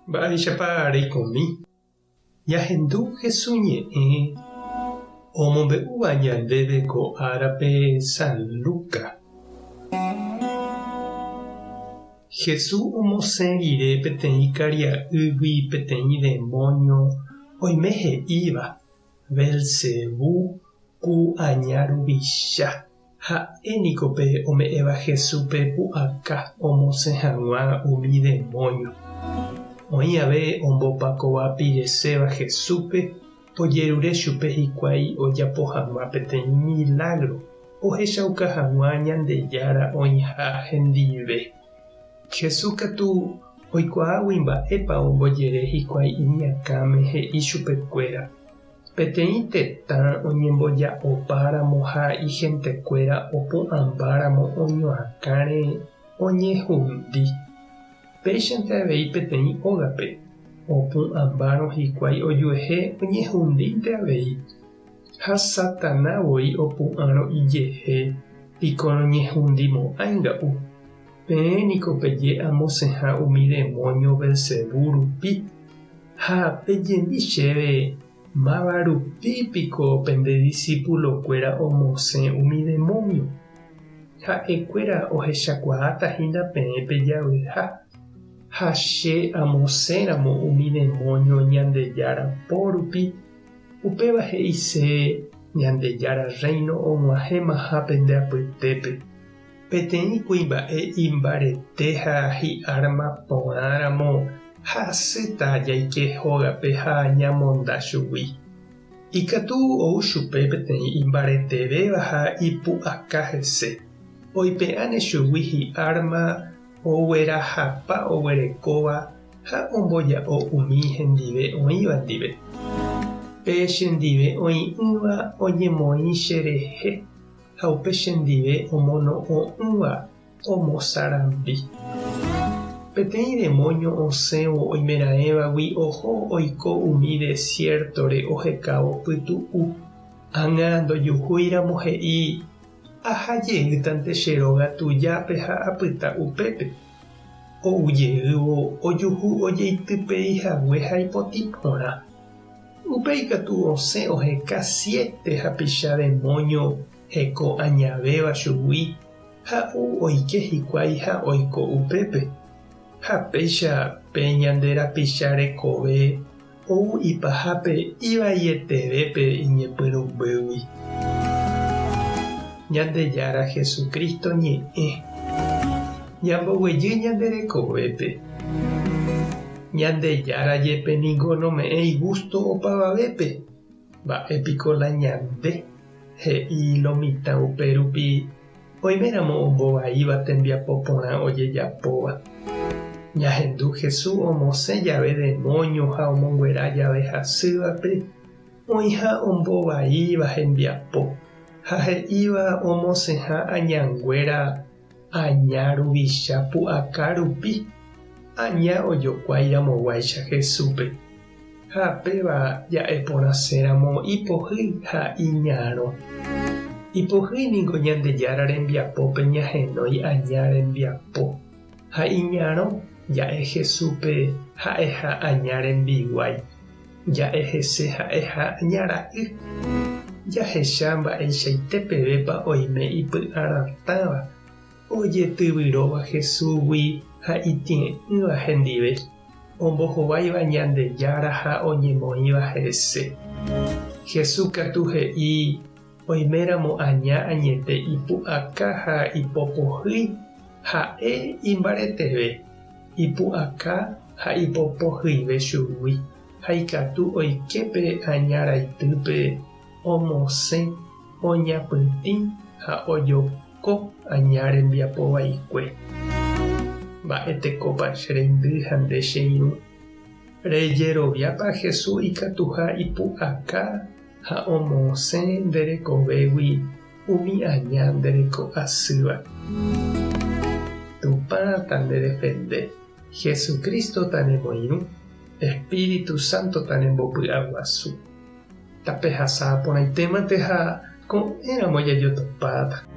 Mba'éichapa reikomi? Ñahendu Hesu ñe'ẽ omombe'úva ñandéve ko árape San Luca. Hesu omosẽ rire peteĩ karia'ýgui peteĩ demóño oime he'íva, Belcebú ku aña ruvicha. Ha'e niko pe ome'ẽva Jesúspe pu'aka omosẽ hag̃ua umi demóño. Oĩ ave ombopakova pireséva Jesúspe ojerure chupe hikuái ojapo hag̃ua peteĩ milágro ohechauka hag̃ua Ñandejára oĩha hendive. Jesús katu oikuaágui mba'épa ombojere hikuái iñakãme he'i chupekuéra, Peteĩ tetã oñemboja'opáramo ha ihentekuéra opu'ãmbáramo oñoakãre oñehundi. Péichante avei peteĩ ógape, opu'ãmbárõ hikuái ojuehe oñehundínte avei. Ha Satana voi opu'ãrõ ijehe piko noñehundimo'ãi nga'u. Peẽ niko peje amosẽha umi demóño Belcebú rupi. Ha pejemi chéve, máva rupi piko pende disípulokuéra omosẽ umi demónio? Ha'ekuéra ohechakuaáta hína peẽ pejavyha, ha che amosẽramo umi demónio Ñandejára po rupi, upéva he'ise Ñandejára Rréino og̃uahẽmaha pende apytépe. Peteĩ kuimba'e imbarete ha hi'árma porãramo hasýta jaike hógape ha ñamonda chugui. Ikatu ou chupe peteĩ imbaretevéva ha ipu'aka hese, oipe'áne chugui hi'árma oguerahapa oguerekóva ha omboja'o umi hendive oĩva ndive. Pe chendive oĩ'ỹva oñemoĩ cherehe. Ha upe chendive omono'õ'ỹva omosarambi. Peteĩ demóño osẽvo oimeraẽvagui oho oiko umi desiértore ohekávo pytu'u. Ág̃a ndojuhúiramo he'i, Aha jeýtante che róga tujápe ha apyta upépe. Ou jeývo ojuhu ojeitypei hague ha ipotĩ porã. Upéi katu osẽ oheka siete hapicha demóño heko añavéva chugui ha ou oike hikuái ha oiko upépe. Ha péicha pe ñande rapicha rekove ou ipahápe ivaietevépe iñepyrũmbýgui. Ñandejára Jesucristo ñe'ẽ. Ñamboguejy ñande rekovépe. Ñandejára jepe ningo nome'ẽi gústo opavavépe. Mba'e piko la ñande, he'i lo mitã upérupi oiméramo ombovaíva tembiapo porã ojejapóva. Ñahendu Jesús omosẽ jave demóño ha omonguera jave hasývape, oĩha ombovaíva hembiapo ha he'íva omosẽha añanguéra Aña ruvicha pu'aka rupi, aña ojokuái ramoguáicha Jesúspe. Ha péva ja'e porãséramo ipohýi ha iñarõ. Ipohýi ningo Ñandejára rembiapópe ñahenói aña rembiapo, ha iñarõ ja'e Jesúspe ha'eha aña rembiguái, ja'e hese ha'eha aña ra'y. Jahecha mba'eichaite pevépa oime ipy'aratãva, ojetyvyróva Jesúsgui ha itie'ỹva hendive, ombohováiva Ñandejára ha oñemoĩva hese. Jesús katu he'i oiméramo aña añete ipu'aka ha ipopohýi, ha'e imbareteve, ipu'aka ha ipopohyive chugui. Ha ikatu oike pe aña raitýpe omosẽ, oñapytĩ ha ojoko aña rembiapo vaikue. Mba'e tekópa che reindy ha nde che irũ? Rejeroviápa Jesús ikatuha ipu'aka ha omosẽ nde rekovégui umi aña nde reko asýva? Tupã tandedefende, Jesucristo tanemoirũ. Espíritu Santo tanembopy'aguasu. Tapehasa porãitémante ha ko'ẽramo jajotopáta.